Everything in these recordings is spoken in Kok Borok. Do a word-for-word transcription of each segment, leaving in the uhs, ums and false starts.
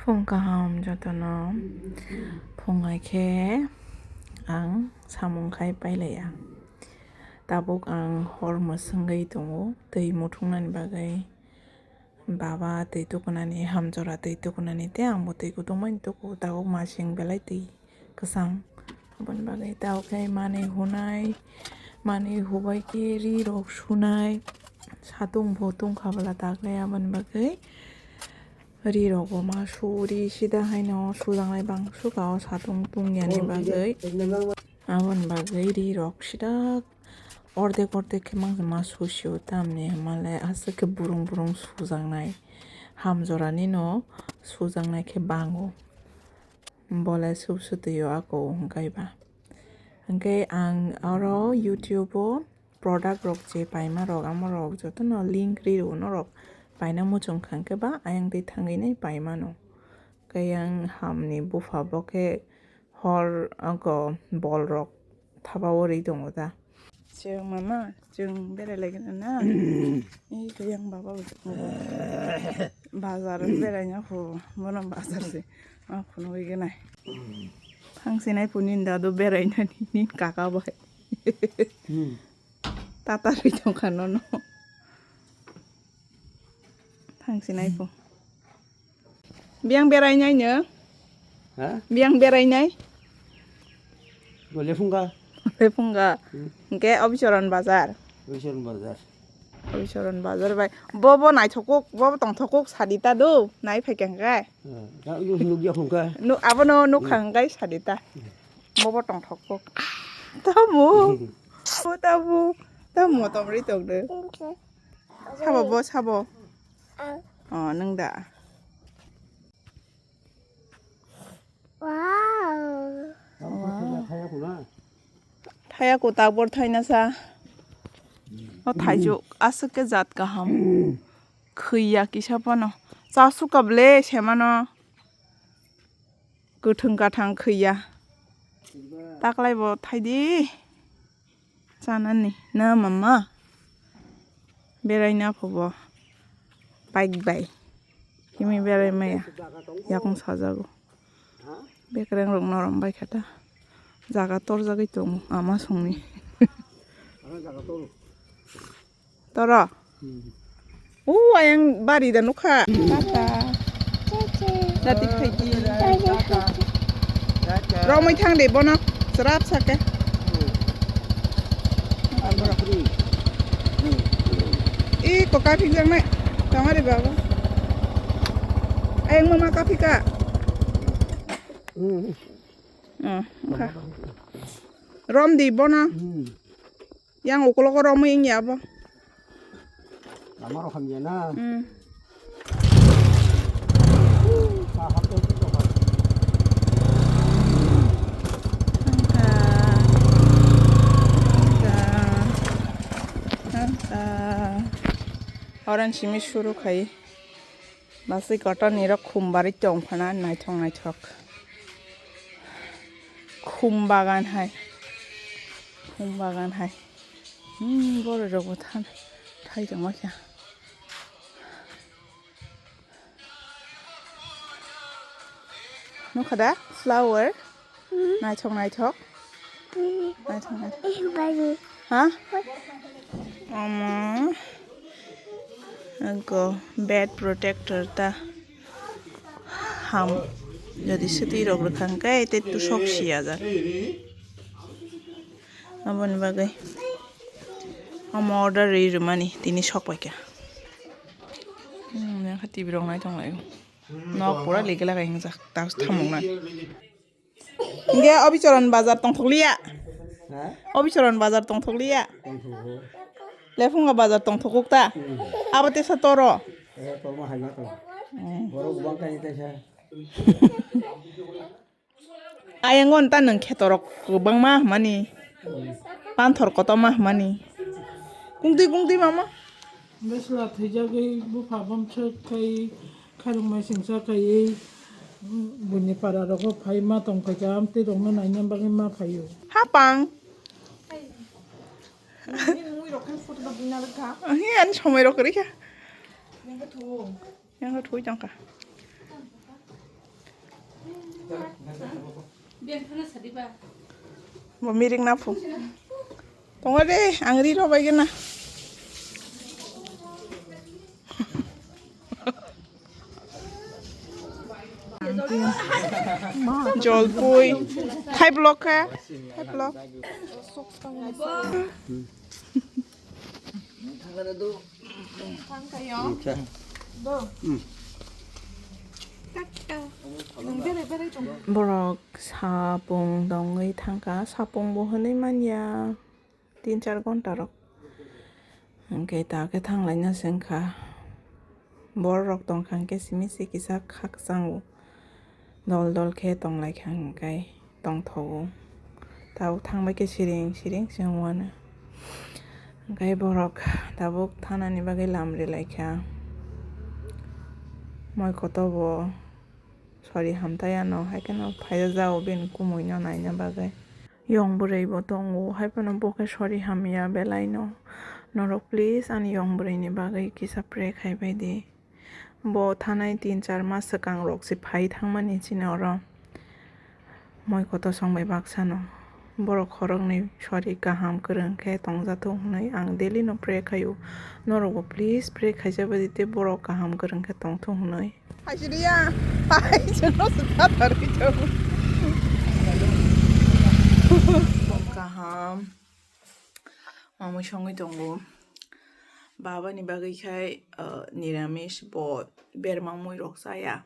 Phung kaham jotono. Phung hai khe ang samung khai pailaiya. Tabuk ang hor mwswngwi tongo twi muthungnani bagwi. Baba twi tukunani, hamjora twi tukunani, tei angbo twi kutung bai tuku. Tabuk masing belai twi kwchang. Aboni bagwi tabuk khe manwi hunai, manwi hubai khe ri rok sunai, satung bo tungkha bwla taklai. Aboni bagwi ri rok bo ma su, ri sida haino sujaknai bang sukha o satung tungyani bagwi. Aboni bagwi ri rok sida ordek ordek khe mang ma su sio, tamni hwnmale aswk khe burung burung sujaknai, hamjorani no sujaknai khe bango. Bole sub sutwi o ako hwnkhe ba. Hwnkhe ang oro YouTube o product rok je paima rok, amo rok jotono link ri rw norok paina muchung kha hwnkhe ba ayang twi thangwi nai paimano. Khe yang hamni bupha bo khe hor ako bol rok thapa o ri tongo da. Chwng mama, chwng berai lai gana na. Ih, khe yang baba bo tongo. Bazar berai na pho, bono bazar se. Ma phunugwi gana. Thang sinai pho nini dadu berai nani, nini kaka bai. Hmm. Tata ri tong kha nono. Thang sinai pho. Biyang berai nai no? Ha? Biyang berai nai? Bo Lephunga. Lephunga. Hmm. Hwnkhe Obichoron bazar. Obichoron bazar. Obichoron bazar bai. Bo bo naithokuk, bo bo tongthokuk sadi ta do. Nai phai khe hwnkhe. Hmm. Da yo nuk ya phunga. Nu abono nuk kha hwnkhe sadi ta. Hmm. Bo bo tongthokuk. Tamo. Hmm. Bo tamo. Tamo tomri tong de. Sabo bo sabo. Oh, nung da. Wow. Thaya ko tabor thaina sa. O thaijuk aswk khe jat kaham. Khwiya kisa phano. Cha sukab le semano. Kwthwng kathang khwiya. Taklai bo thaidi. Chanani na mama? Berai na phobo. Bike bai. Kimi berai maya. Yakung sajago. Bekreng rok norom bai khata. Jaga torjagwi tongo ama songni. Toro. Hmm. O ayang bari da nukha. Tata. Dati khaidi. Romwi thang de bono. Srap sake. I ko kaphik jang nai. Tama de baba. Ayang mama kaphika. Hmm. Oh, kha. Rom di bono. Hmm. Yang ukolok romwi wngya bo. Lama rok hamya na. Hmm. Tangka. Tangka. Tangka. Orange simi suru khai. Masui kotor nirok khum barwi tong phana naithok naithok. Khum bagan hai. Khum bagan hai. Hmm, borok rok bo than-, thai tongma kha. Nukha da flower? Naithok naithok. Naithok naithok. Ha? Omo. Ego bed protector ta. Ham. Jodi swtwi rok rwkha hwnkhe tei tusok siya jak. Aboni bagwi omo order ri rwmani tini sok paikha. Hmm, yang kha T V rok nai tong lai. Nok pura ligla kai hingjak, tak thamuk na. Hingke Obichoron bazar tongthok liya. Ha? Obichoron bazar tongthok liya. Tongthok. Lephunga bazar tongthok kuk ta. Hmm. Abo tesa toro. Eh, tongma hai ma tong. Hmm. Borok bang kai tesa. Ayang on ta nung khetorok kwbangma hwnmani. Panthor kotorma hwnmani. Kungtwi kungtwi mama. Besla thwijagwi bupha bamswk khai khairokmai singsa khaiwi buini para rogo phai ma tongkha khe amtwi rokno naina bagwi ma phaio. Hapang. Ani somoi rok kwrwi kha. Yang khe thwi tongkha. Bo mirik na phu. Tongo de, ang ri rw bai gana. Jolpui. Khai block kha. Khai block. Borok sapung tongwi thangkha, sapung bo hwnwi manya tin char ghonta rok. Hwnkhe ta khe thanglaina se wngkha. Borok tongkha hwnkhe simi se kisa khakchang dol dol khe tonglaikha hwnkhe. Tongthogo. Tabuk thangbai khe siring siring se wngmano. Hwnkhe borok tabuk thanani bagwi lam rilaikha. Moi koto bo sori hamtaiano, hai kheno phaijak jao bini kumuino naina bagwi. Yong bwrwi bo tongo, hai phano bo khe sori hamya belaino. Norok please ani yong bwrwini bagwi kisa pray khai bai di. Bo thanai tin char mas swkang rok se phai thangmani chini oro moi koto song bai baksano. Borok khoroknwi sori kaham kwrwng khe tongjathok hwnwi ang daily no pray khaio. Norok bo please pray khaijak bai di tei borok kaham kwrwng khe tongthok hwnwi. Hai siriya, hai sino se tatarwi tongo. Kaham. Mamui songwi tongo. Babani bagwi khai, uh, niramis bo berma mui rok chaya.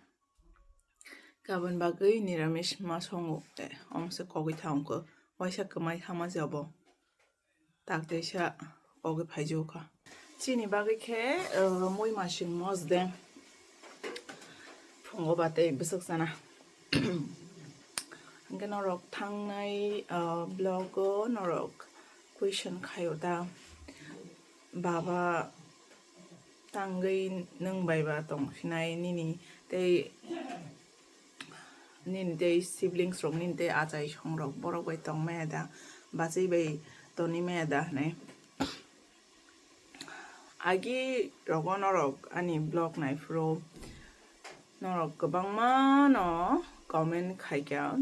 Gabon bagwi niramis ma songo. Eh, omse kogwi thangkho. Waisa kwmai thama jabo. Tak teisa kogwi phaijokha. Chini bagwi khe, uh, mui masing mosdeng. Phungo ba tei bwswk sana. Hwnkhe norok thangnai, uh, vlog o norok question khaio ta, baba tangwi nwng bai ba tongsinai nini tei, nini tei siblings rok, nini tei achai song rok borok bai tongmaya da, bachai bai toni maya da hwnwi. Agi rogo norok ani vlog naiphuru norok kwbangma no comment khaikha,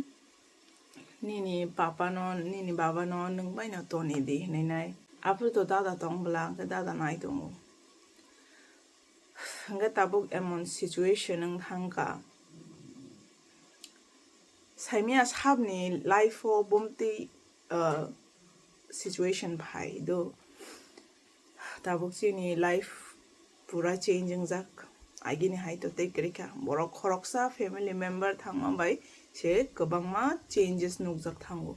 "Nini papa no, nini baba no nwng bai no toni di," hinwi nai. Aphuru to dada tong bwla, hwnkhe dada nai tongo. Hwnkhe tabuk emon situation wng thangkha. Saimia sabni life o bumtwi, uh, situation phai do. Tabuk chini life pura change wngjak. Agini hai to tei kwrwikha. Borok khoroksa family member thangma bai se kwbangma changes nukjak thango.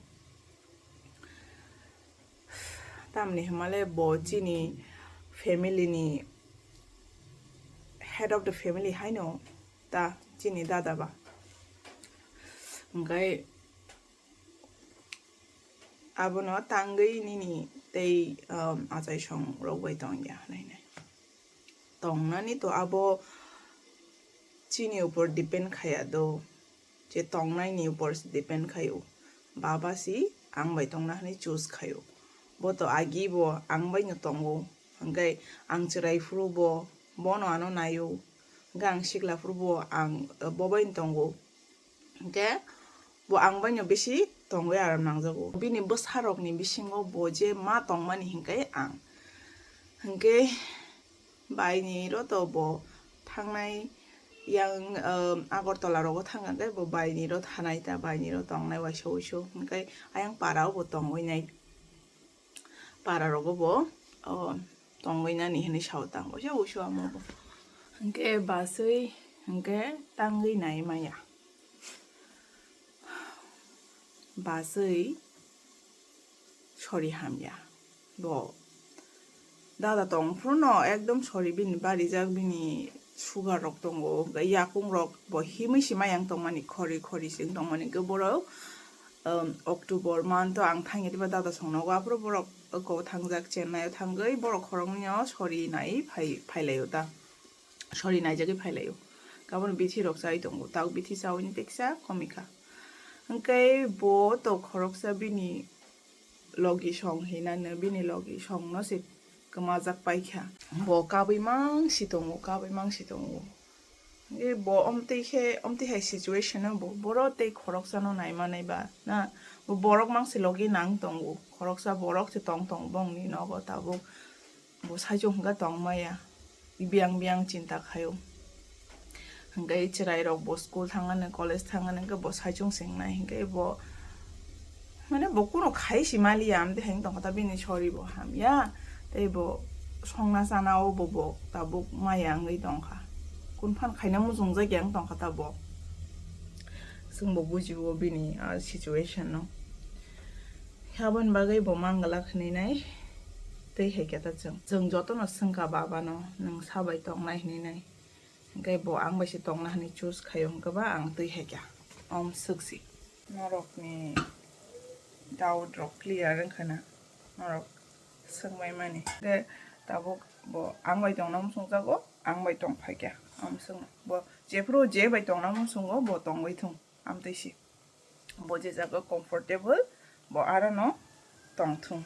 Tamni hwnmale bo chini family ni head of the family haino ta chini dada ba. Hwnkhe abono tangwi nini tei, um, achai song rok bai tongya hinwi nai. Tongnani to abo chini upor depend khaya do, je tongnai ni upor se depend khaio. Baba si ang bai tongna hinwi choose khaio. Bo to agi bo ang bai no tongo, hwnkhe ang chwrai phuru bo, bono ano naio, hwnkhe ang sikla phuru bo ang, bo bai no tongo. Hwnkhe bo ang bai no bisi tongwi aram nangjago. Bini bwsa rok ni bisingo bo je ma tongmani hinkhe ang. Hwnkhe baini ro to bo thangnai yang, um, Agartala rogo thangkha khe bo baini ro thanai ta, baini ro tongnai waisa wuisu. Hwnkhe ayang para o bo tongwi nai. Para rogo bo, o, tongwi nani hinwi sao ta. Waisa wuisu amo bo. Hwnkhe baswi, hwnkhe tangwi nai maya. Baswi sori hamya. Bo dada tong phuru no ekdom sori bini barijak, bini sugar rok tongo, hwnkhe yakung rok bo himwi se mayang tongmani, khori khori se wng tongmani. Hwnkhe borok, um, October month o ang thangya diba dada song nogo, aphuru borok oko thangjak Chennai o thangwi borok khoroknwi no sori nai phai, phailaio ta. Sori naijagwi phailaio. Kaboni bithi rok chai tongo. Tabuk bithi chawi ni teksa komikha. Hwnkhe bo to khoroksa bini logi song hinano, bini logi song no se kwmajak paikha. Bo kabwi mangsi tongo, kabwi mangsi tongo. Hwnkhe bo omtwi khe, omtwi hai situation o bo, boro tei khoroksa no naima nai ba na, bo borok mang se logi nang tongo, khoroksa borok se tong tong bongni nogo tabuk, bo saichung hwnkhe tong maya, biyang biyang chinta khaio. Hwnkhe chwrai rok bo school thangani, college thangani, hwnkhe bo saichung se wngnai, hwnkhe bo mane bo kuno khai si maliya, amtwi hai tongkha ta bini sori bo hamya, tei bo songna chana o bo, bo tabuk maya wngwi tongkha, kun phan khaina muchungjak ya wng tongkha ta bo. Chwng bo bujibo bini, ah, situation no. Aboni bagwi bo manglak hinwi nai, tei hai khe ta chwng, chwng jotono swngkha baba no, "Nwng sa bai tongnai?" hinwi nai. Hwnkhe bo ang bai se tongna hinwi choose khaio, hwnkhe ba ang twi hai kha. Om swk si. Norokni doubt rok clear wngkha na, norok swngmai mani. Hwnkhe tabuk bo ang bai tongna muchungjago, ang bai tong phai kha. Om swng bo jephru je bai tongna muchungo bo tongwi thung, amtwi si. Bo je jaga comfortable, bo aro no tong thung.